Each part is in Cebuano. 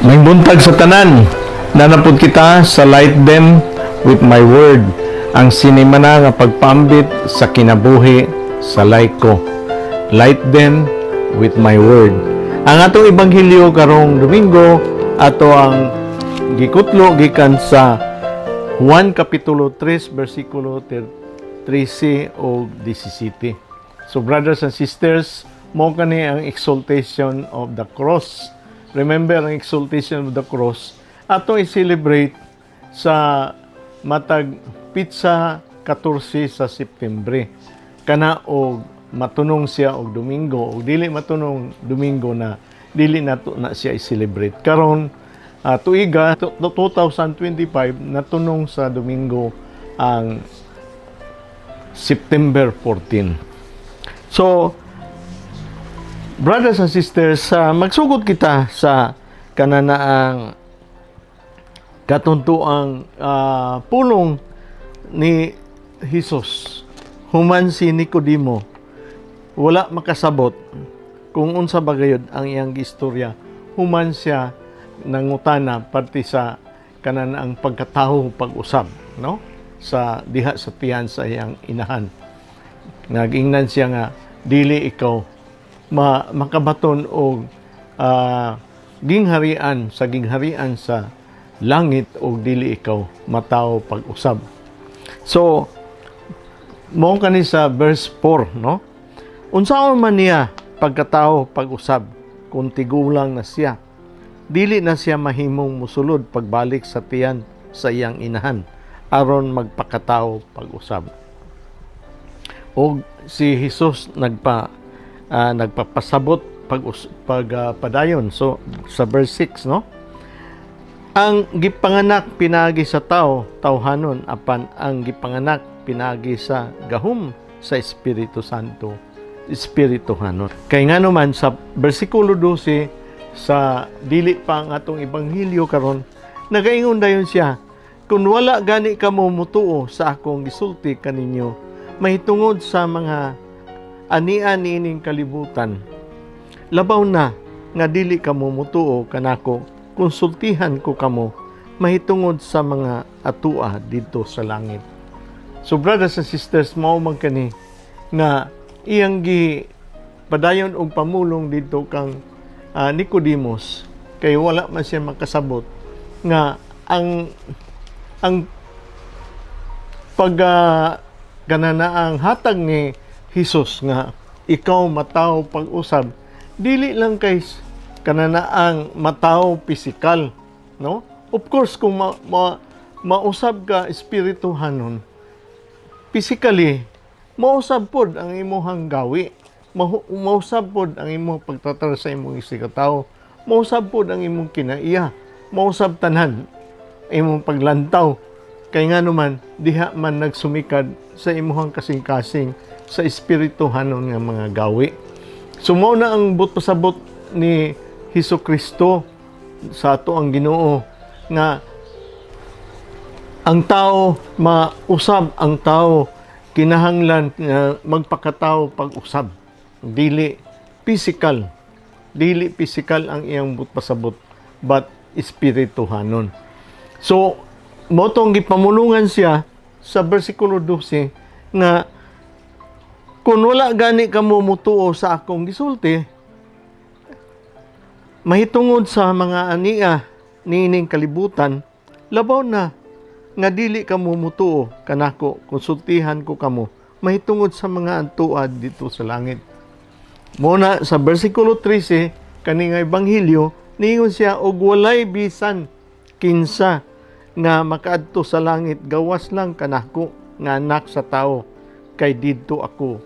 Maayong buntag sa tanan. Naa na pod kita sa Light Them with My Word. Ang sinimana nga pagpambit sa kinabuhi sa laiko. Light Them with My Word. Ang atong ebanghelyo karong Domingo, ato ang gikutlo gikan sa Juan Kapitulo 3 versikulo 13 o 17. So brothers and sisters, mao kani ang exaltation of the cross. Remember, ang exaltation of the cross ato i-celebrate sa matag petsa 14 sa Septembre. Kana og matunong siya og Domingo, og dili matunong Domingo na, dili nato na siya i-celebrate. Karon tuiga 2025, natunong sa Domingo ang September 14. So, brothers and sisters, magsugod kita sa kananaang katuntuang pulong ni Jesus human si Nicodemo wala makasabot kung unsa ba gayud ang iyang istorya human siya nangutana parte sa kananaang pagkatawo pag-usab, no, sa diha sa tiyan sa iyang inahan. Nagingnan siya nga dili ikaw makabaton og gingharian sa gingharian sa langit og dili ikaw matawo pag-usab. So mao kani sa verse 4, no? Unsaon man niya pagkatao pag-usab kung tigulang na siya? Dili na siya mahimong musulod pagbalik sa tiyan sa iyang inahan aron magpakatao pag-usab. Og si Jesus nagpapasabot pag padayon. So sa verse 6, no, ang gipanganak pinaagi sa tao, tawhanon, apan ang gipanganak pinaagi sa gahom sa Espiritu Santo, espirituhanon. Kay ngano man sa bersikulo 12 sa dili pa ang atong ebanghelyo karon, nagaingon dayon siya, "Kung wala gani kamo mutuo sa akong gisulti kaninyo mahitungod sa mga ania niining kalibutan, labaw na nga dili kamo mutuo kanako kung sultihan ko kamo mahitungod sa mga atua didto sa langit." So brothers and sisters, mao man kani nga iyang gi padayon og pamulong didto kang Nicodemus, kay wala man siya makasabot nga ang pag kananaang hatag ni Hesus nga ikaw matawo pag-usab, dili lang kay kananaang matawo pisikal, no? Of course, kung mausab ka espirituhanon, physically mausab pod ang imuhang gawi, mausab pod ang imong pagtratar sa imong isigkatawo, mausab pod ang imong kinaiya, mausab tanan imong paglantaw, kay nga naman diha man nagsumikad sa imuhang kasing-kasing sa espirituhanon nga mga gawi. So mao na ang buot pasabot ni Hesus Kristo sa ato ang Ginoo nga ang tao mausab, ang tao kinahanglan nga magpakatao pag-usab, dili physical, dili physical ang iyang buot pasabot, but espirituhanon. So mao tong gipamulungan siya sa bersikulo 12 nga kung wala gani kamo mutuo sa akong gisulti mahitungod sa mga ania niining kalibutan, labaw na nga dili kamo mutuo kanako kung sultihan ko kamo mahitungod sa mga antuad didto sa langit. Mao na sa bersikulo 13 kani nga ebanghelyo, niingon siya, "Og walay bisan kinsa nga makaadto sa langit gawas lang kanako nga Anak sa Tao, kay didto ako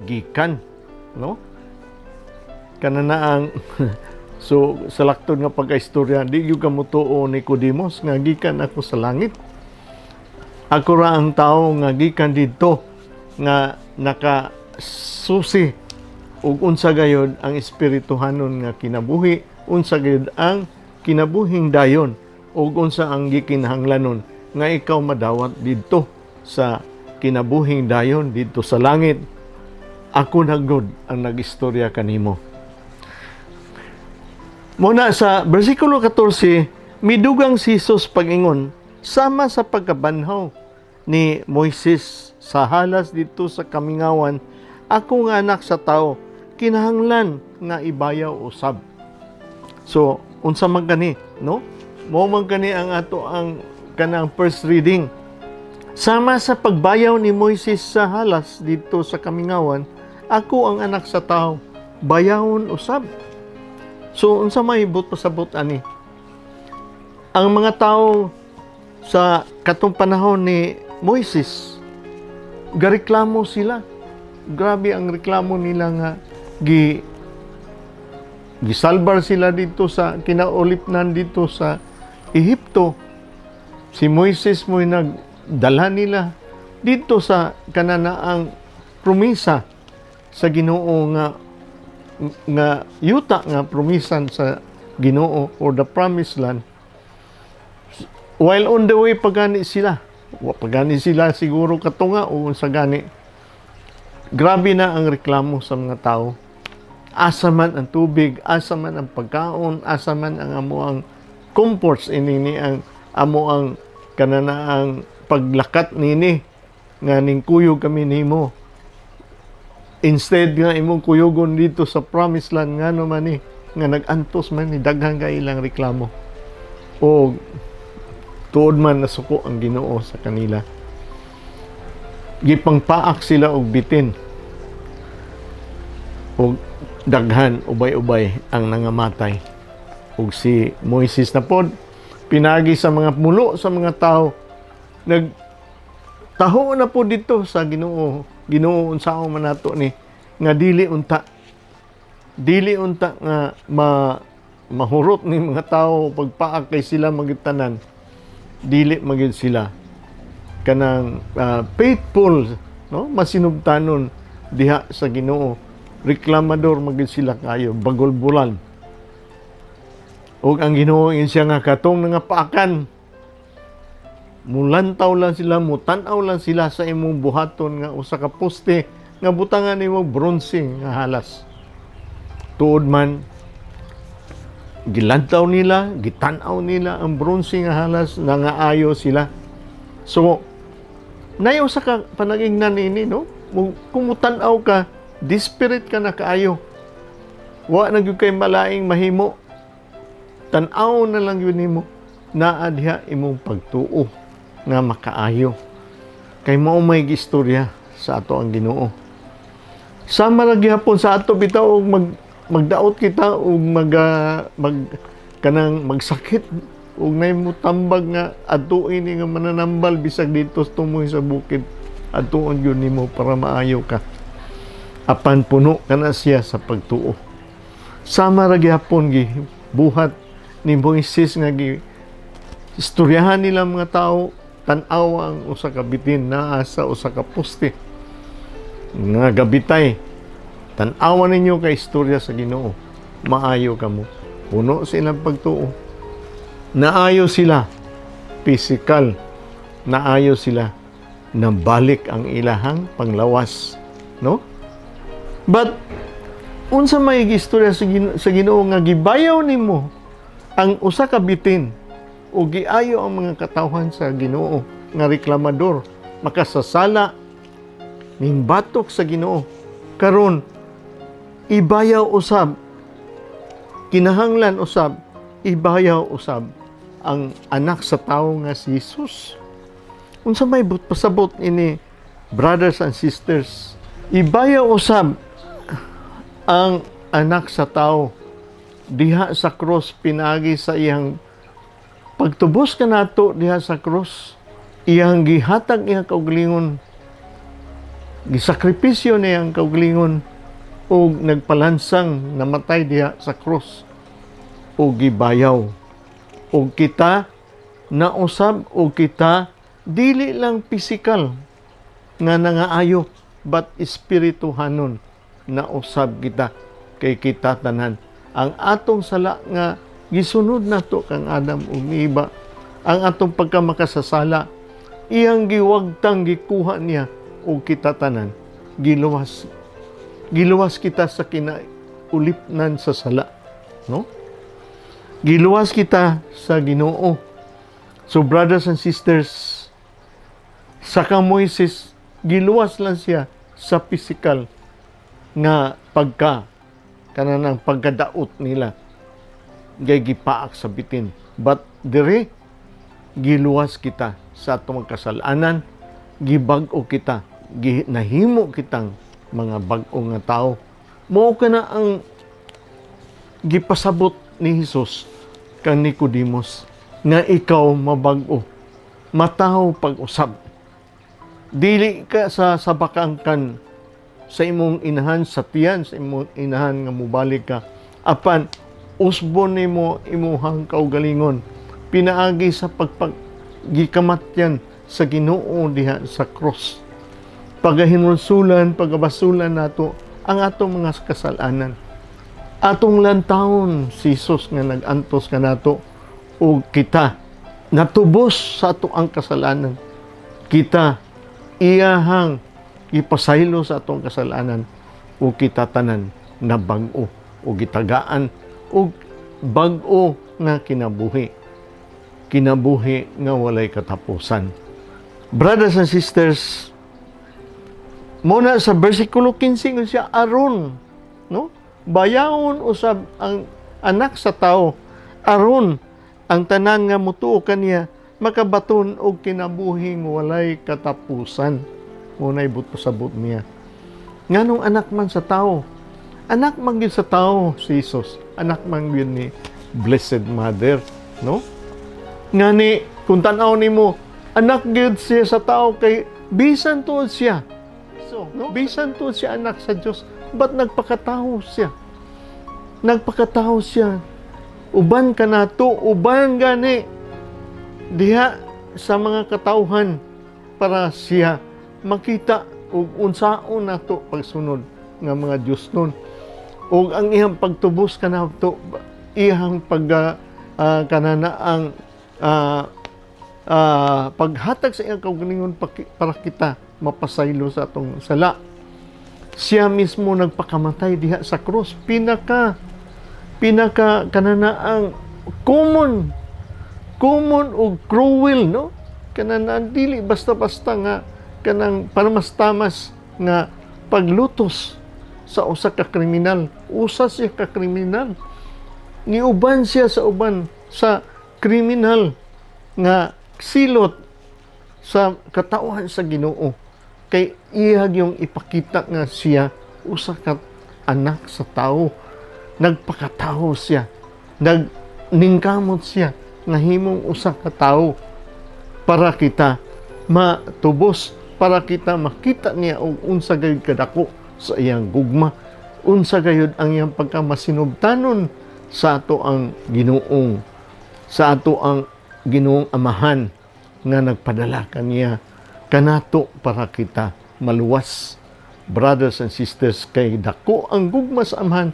gikan," no? Kanana ang so sa laktod nga pagkaistorya, di gyud ka motuo, Nicodemus, nga gikan ako sa langit. Ako ra ang tao nga gikan didto nga nakasusi ug unsa gayod ang espirituhanon nga kinabuhi, unsa gayod ang kinabuhing dayon, ug unsa ang gikinahanglanon nga ikaw madawat didto sa kinabuhing dayon didto sa langit. Ako na gud ang nagistorya kanimo. Muna sa versikulo 14, midugang si Jesus pag-ingon, "Sama sa pagkabanhaw ni Moises sa halas didto sa kamingawan, ako nga Anak sa Tao kinahanglan nga ibayaw usab." So, unsa man kani, no? Mao man kani ang ato ang kanang first reading. Sama sa pagbayaw ni Moises sa halas didto sa kamingawan, ako ang Anak sa Tao bayawon usab. So, unsa may buot pasabot ani? Ang mga tao sa katong panahon ni Moises, gareklamo sila. Grabe ang reklamo nila nga gisalbar sila didto sa kinaulipnan didto sa Ehipto. Si Moises mo'y nagdala nila didto sa kananaang promisa sa Ginoo nga yuta nga promisan sa Ginoo or the promised land. While on the way pagani sila, wa pagani sila siguro katunga o unsa gani. Grabe na ang reklamo sa mga tao. Asa man ang tubig, asa man ang pagkaon, asa man ang amo ang comforts ini ni ang amo ang kananaang paglakat nini nga ning kuyog kami nimo. Instead nga imong kuyugon didto sa promised land, ngano man ni nga nag-antos man ni? Daghan kay ilang reklamo. O tuod man nasuko ang Ginoo sa kanila. Gipangpaak sila og bitin. Og daghan ubay-ubay ang nangamatay. Ug si Moises na pod, pinagi sa mga mulo sa mga tao, nag taho na po didto sa Ginoo. "Ginoo, unsaon man nato ni nga dili unta nga mahurot ni mga tao pagpaak kay sila magitanan dili magid sila kanang faithful, no, masinubtanon diha sa Ginoo. Reklamador magid sila kayo, bagulbulan." Ug ang Ginoo ingon siya nga katong nangapaakan, mulantaw lang sila, mutan-aw lang sila sa imong buhaton nga usa ka poste nga butangan nimo bronze nga halas. Tuod man, gilantaw nila, gitan-aw nila ang bronze nga halas, nangaayo sila. So, nayo sa ka panagingnan nini, no? Kung mutan-aw ka, desperate ka na kaayo. Wa na gyud kay malaing mahimo. Tan-aw na lang yun nimo. Naa diha imong pagtuo nga makaayo. Kay mao may gistorya sa ato ang Ginoo. Sama ra gihapon sa ato bitaw og magdaot kita og mag kanang magsakit ug nay mutambag nga adtuin ni nga mananambal bisag didto tumoy sa bukid, adtuon gyud nimo para maayo ka, apan puno ka na siya sa pagtuo. Sama ra gihapon gi buhat ni Moises nga gi istoryahan nila mga tao, tan-aw ang usa ka bitin naa sa usa ka poste nga gabitay. "Tan-awan ninyo kay istorya sa Ginoo, maayo kamo." Puno silang pagtuo, naayo sila physical, naayo sila, nabalik ang ilahang panglawas, no? But unsa may istorya sa Ginoo nga gibayaw nimo ang usa ka bitin o giayo ang mga katawhan sa Ginoo nga reklamador, makasasala, ning batok sa Ginoo? Karon ibayaw usab, kinahanglan usab ibayaw usab ang Anak sa Tao nga si Jesus. Unsa may buot pasabot ini, brothers and sisters? Ibayaw usab ang Anak sa Tao diha sa cross pinaagi sa iyang pagtubos kanato diha sa cross. Iyang gihatag iyang kaugalingon, gisakripisyo niya ang kaugalingon ug nagpalansang namatay diha sa cross ug gibayaw ug kita nausab, ug kita dili lang physical nga nangaayo but espirituhanon nausab kita, kay kita tanan ang atong sala nga gisunod nato kang Adam ug Eva, ang atong pagkamakasasala, iyang giwagtang, gikuha niya ug kita tanan giluwas, giluwas kita sa kinaulipnan sa sala, no? Giluwas kita sa Ginoo. So brothers and sisters, sa kang Moises, giluwas lang siya sa physical nga pagka kananang pagkadaot nila gay gipaak sa bitin. But dire, giluwas kita sa atong kasalanan, gibag-o kita, nahimo kitang mga bag-o nga tao. Mao kana ang gipasabot ni Hesus kang Nicodemus nga ikaw mabag-o, matawo pag-usab. Dili ka sa sabakangkan sa imong inahan, sa tiyan sa imong inahan nga mubalik ka, apan usbon nimo imuhang kaugalingon pinaagi sa pagpag gikamatyan sa Ginoo diha sa cross, pagahinulsulan, pagabasulan nato ang atong mga kasalanan, atong lantawon si Jesus nga nag-antos kanato ug kita natubos sa ato ang kasalanan. Kita iyahang ipasaylo sa atong kasalanan ug kita tanan na bag-o ug gitagaan og bag-o nga kinabuhi, kinabuhi nga walay katapusan. Brothers and sisters, muna sa versikulo 15 nga siya aron, no, bayawon usab ang Anak sa Tao aron ang tanan nga mutuo kaniya makabaton og kinabuhing walay katapusan. Muna'y buot pasabot niya. Nganong anak man sa tao? Anak man gyud sa tao si Jesus. Anak man gyud ni Blessed Mother, no? Ngani kung tan-aw nimo, anak gyud siya sa tao kay bisan tuod siya. So, no? Bisan tuod siya anak sa Dios, ba't nagpakatao siya? Nagpakatao siya. Uban kanato, uban gani diha sa mga katawhan para siya makita ug unsaon nato pagsunod nga mga Dios nun. Ug ang iyang pagtubos kanato, iyang pag kanana ang paghatag sa iyang kaugalingon para kita mapasaylo sa atong sala. Siya mismo nagpakamatay diha sa krus. Pinaka pinaka kanana ang common common ug cruel, no, kanana dili basta-basta nga kanang panamas-tamas nga paglutos sa usa ka kriminal. Usa siya ka kriminal, niuban siya sa uban sa kriminal nga silot sa katawhan sa Ginoo kay iya yung ipakita nga siya usa ka anak sa tao. Nagpakatao siya, nagningkamot siya nga himong usa ka tawo para kita matubos, para kita makita niya og unsa gayud kadako sa iyang gugma, unsa gayud ang iyang pagkamasinubtanon sa ato ang Ginoong Amahan nga nagpadala kaniya kanato para kita maluwas. Brothers and sisters, kay dako ang gugma sa Amahan,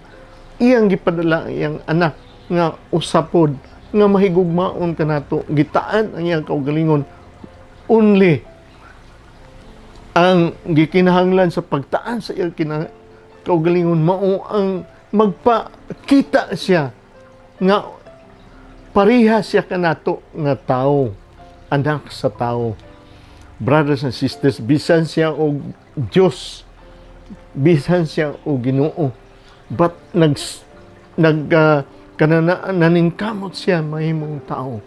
iyang gipadala ang iyang anak nga usapod nga mahigugmaon kanato. Gitaan ang iyang kaugalingon. Only ang gikinahanglan sa pagtaan sa iyang kaugalingon mao ang magpakita siya nga pareha siya kanato nga tao, anak sa tao. Brothers and sisters, bisan siya og Dios, bisan siya og Ginoo, but nag nag kanana naningkamot siya mahimong tao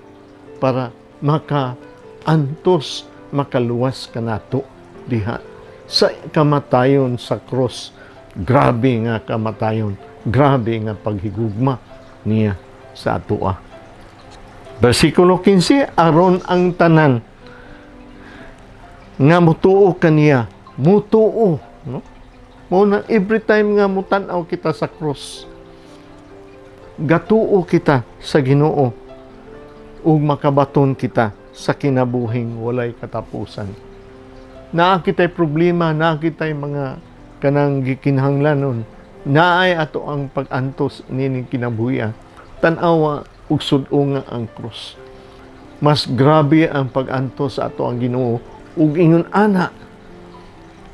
para maka-antos, makaluwas kanato diha sa kamatayon sa cross. Grabe nga kamatayon, grabe nga paghigugma niya sa atoa. Versikulo 15, aron ang tanan nga mutuo kaniya, mutuo, no? Mao na every time nga mutan-aw kita sa cross, gatuo kita sa Ginoo ug makabaton kita sa kinabuhing walay katapusan. Naa kitay problema, naa kitay mga kanang gikinahanglanon, naay ato ang pag-antos nining kinabuhi. Tan-awa ug sud-o nga ang krus. Mas grabe ang pag-antos sa ato ang Ginoo ug ingon ana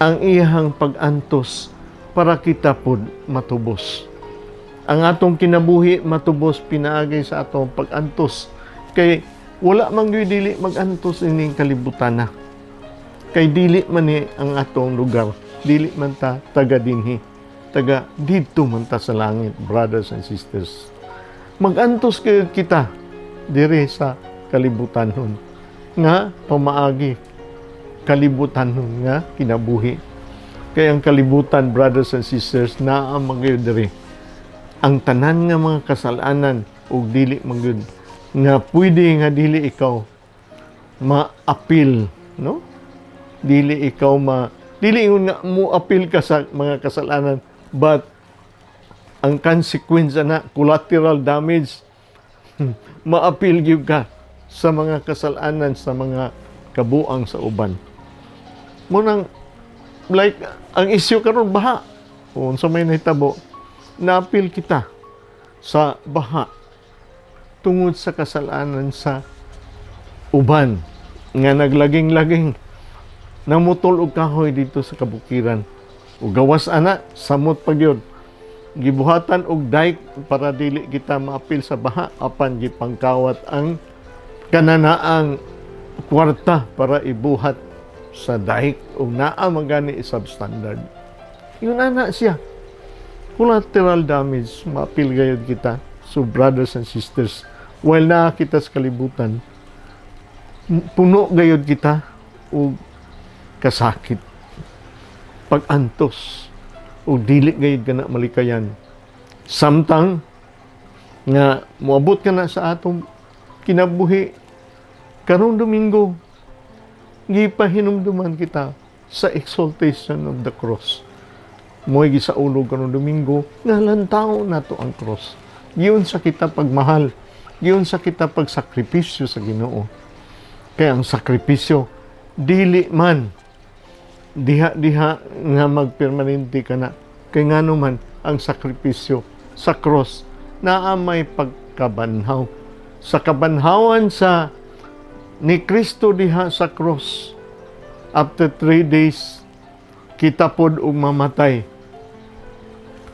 ang iyang pag-antos para kita pod matubos. Ang atong kinabuhi matubos pinaagi sa atong pag-antos. Kay wala man gyud dili mag-antos ining kalibutan na. Kay dili man ni ang atong lugar. Dili man ta taga dinhi. Taga didto man ta sa langit, brothers and sisters. Mag-antos kayo kita diri sa kalibutan nun nga pamaagi kalibutan nun nga kinabuhi. Kay ang kalibutan, brothers and sisters, naa man gyud diri ang tanan nga mga kasalanan ug dili man gyud nga pwede nga dili ikaw ma-apil, no? Dili ikaw ma dili ingon nga mo apil ka sa mga kasalanan, but ang consequence na collateral damage, maapil gyud ka sa mga kasalanan, sa mga kabuang sa uban mo. Nang like ang issue karon, baha, kung unsa may nahitabo, naapil kita sa baha tungod sa kasalanan sa uban nga naglaging-laging namutol og kahoy dito sa kabukiran ug gawas ana, samot pa gyud gibuhatan og dike para dili kita maapil sa baha, apan gipangkawat ang kananaang kwarta para ibuhat sa dike ug naa man gani substandard. Yun ana siya, collateral damage, maapil gayud kita. So brothers and sisters, while naa kita sa kalibutan, puno gayud kita og kasakit, pag-antos, ug dili gayud ka na malikayan samtang nga moabot ka na sa atong kinabuhi. Karong Domingo, gipahinumduman kita sa exaltation of the cross. Mo'y gisaulog karong Domingo nga lantaw nato ang cross. Giunsa kita pagmahal, giunsa kita pagsakripisyo sa Ginoo. Kaya ang sakripisyo dili man diha-diha nga magpermanente ka na. Kay ngano man ang sakripisyo sa cross naa may pagkabanhaw. Sa kabanhawan sa ni Kristo diha sa cross, after 3 days, kita pod og mamatay.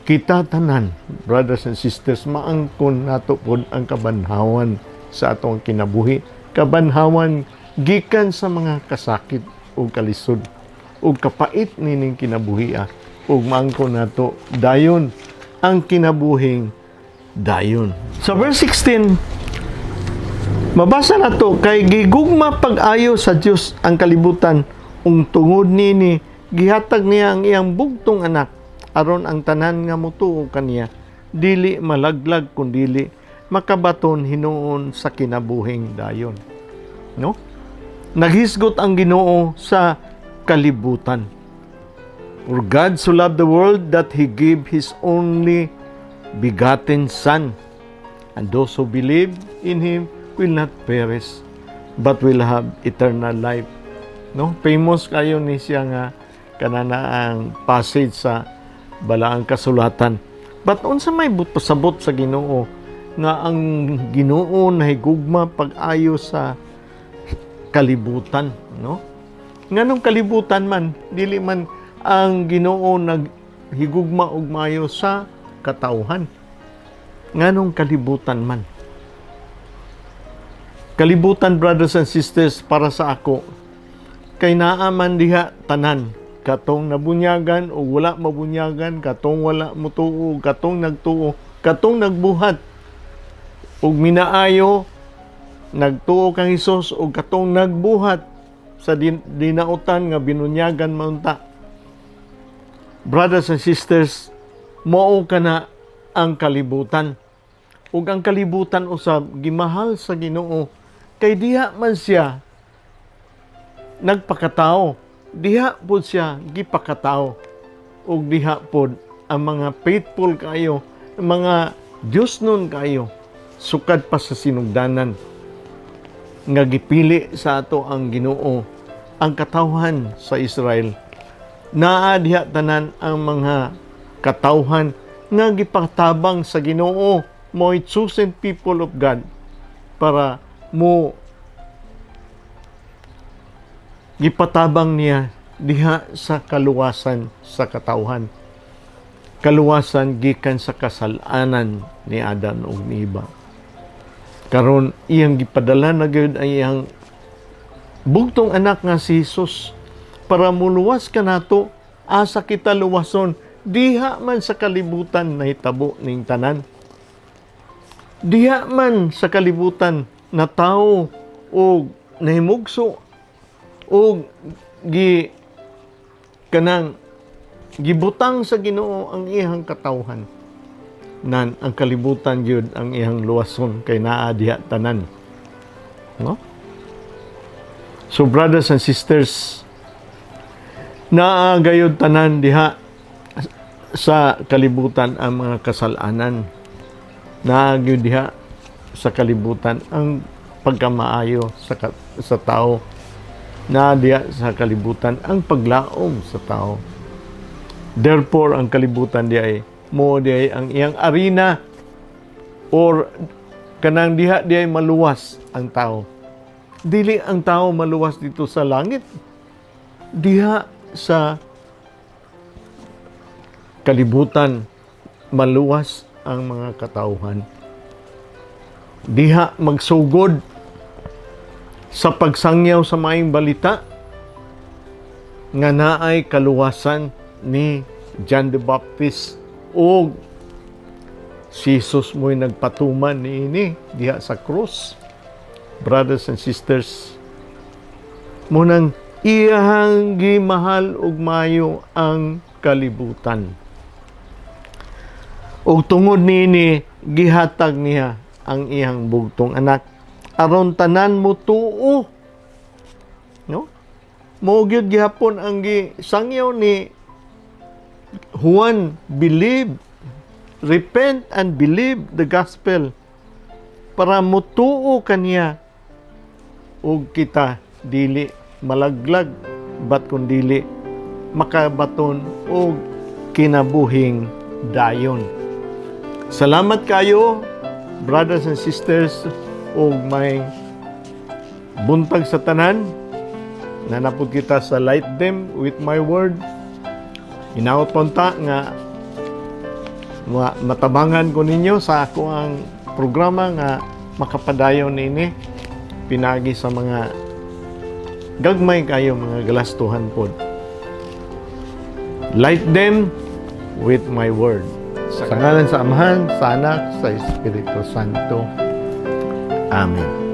Kita tanan, brothers and sisters, maangkon nato pod ang kabanhawan sa atong kinabuhi. Kabanhawan gikan sa mga kasakit ug kalisod ug kapait nining kinabuhi ug maangkon nato dayon ang kinabuhing dayon. Sa verse 16, mabasa nato, "Kay gigugma pag-ayo sa Dios ang kalibutan ug tungod nini gihatag niya ang iyang bugtong anak, aron ang tanan nga motuo kaniya dili malaglag kundili makabaton hinuon sa kinabuhing dayon." No? Naghisgot ang Ginoo sa kalibutan. "For God so loved the world that He gave His only begotten Son, and those who believe in Him will not perish, but will have eternal life." No? Famous kayo ni siya nga kanana ang passage sa Balaang Kasulatan. But unsa may pasabot sa Ginoo nga ang Ginoo nahigugma pag-ayo sa kalibutan, no? Nganong kalibutan man, dili man ang Ginoo naghigugma og maayo sa katawhan? Nganong kalibutan man? Kalibutan, brothers and sisters, para sa ako, kay naa man diha tanan, katong nabunyagan o wala mabunyagan, katong wala mutuo, katong nagtuo, katong nagbuhat ug minaayo, nagtuo kang Hesus, ug katong nagbuhat sa dinautan nga binunyagan maunta. Brothers and sisters, mao kana ang kalibutan. Ug ang kalibutan usab gimahal sa Ginoo kay diha man siya nagpakatao. Diha pod siya gipakatao. Ug diha pod ang mga faithful kayo, ang mga Dios nun kayo, sukad pa sa sinugdanan nga gipili sa ato ang Ginoo ang katawhan sa Israel. Naa diha tanan ang mga katawhan nga gipatabang sa Ginoo, mo'y chosen people of God, para mo gipatabang niya diha sa kaluwasan sa katawhan. Kaluwasan gikan sa kasalanan ni Adan ug ni Eva. Karon iyang gipadala na gyud ang iyang bugtong anak nga si Jesus para muluwas kanato. Asa kita luwason? Diha man sa kalibutan nahitabo ning tanan. Diha man sa kalibutan na tao og nahimugso og gi kanang gibutang sa Ginoo ang iyang katawhan. Nan ang kalibutan gyud ang iyang luwason kay naa diha tanan, no? So brothers and sisters, naa gayud tanan diha sa kalibutan ang mga kasalanan. Naa gyud diha sa kalibutan ang pagkamaayo sa tao. Naa diha sa kalibutan ang paglaom sa tao. Therefore, ang kalibutan diay mo diay ang iyang arena or kanang diha diay maluwas ang tao. Dili ang tao maluwas dito sa langit. Diha sa kalibutan maluwas ang mga katauhan. Diha magsugod sa pagsangyaw sa maayong balita nga naay kaluwasan ni John the Baptist ug si Jesus mo'y nagpatuman niini diha sa krus. Brothers and sisters, munang iyahang gimahal ug mayo ang kalibutan. Ug tungod niini, gihatag niya ang iyang bugtong anak aron tanan mo tuo. No? Mao gyud gihapon ang gisangyaw ni Juan, believe, repent and believe the gospel para mutuo kaniya ug kita dili malaglag bat kun dili makabaton og kinabuhing dayon. Salamat kayo, brothers and sisters, ug may buntag sa tanan. Naa na pud kita sa Light Them with My Word. Hinaot unta nga matabangan ko ninyo sa ako ang programa nga makapadayon nini pinagi sa mga gagmay kayo mga galastuhan pod. Light Them with My Word. Sa ngalan sa Amahan, sa Anak, sa Espiritu Santo. Amen.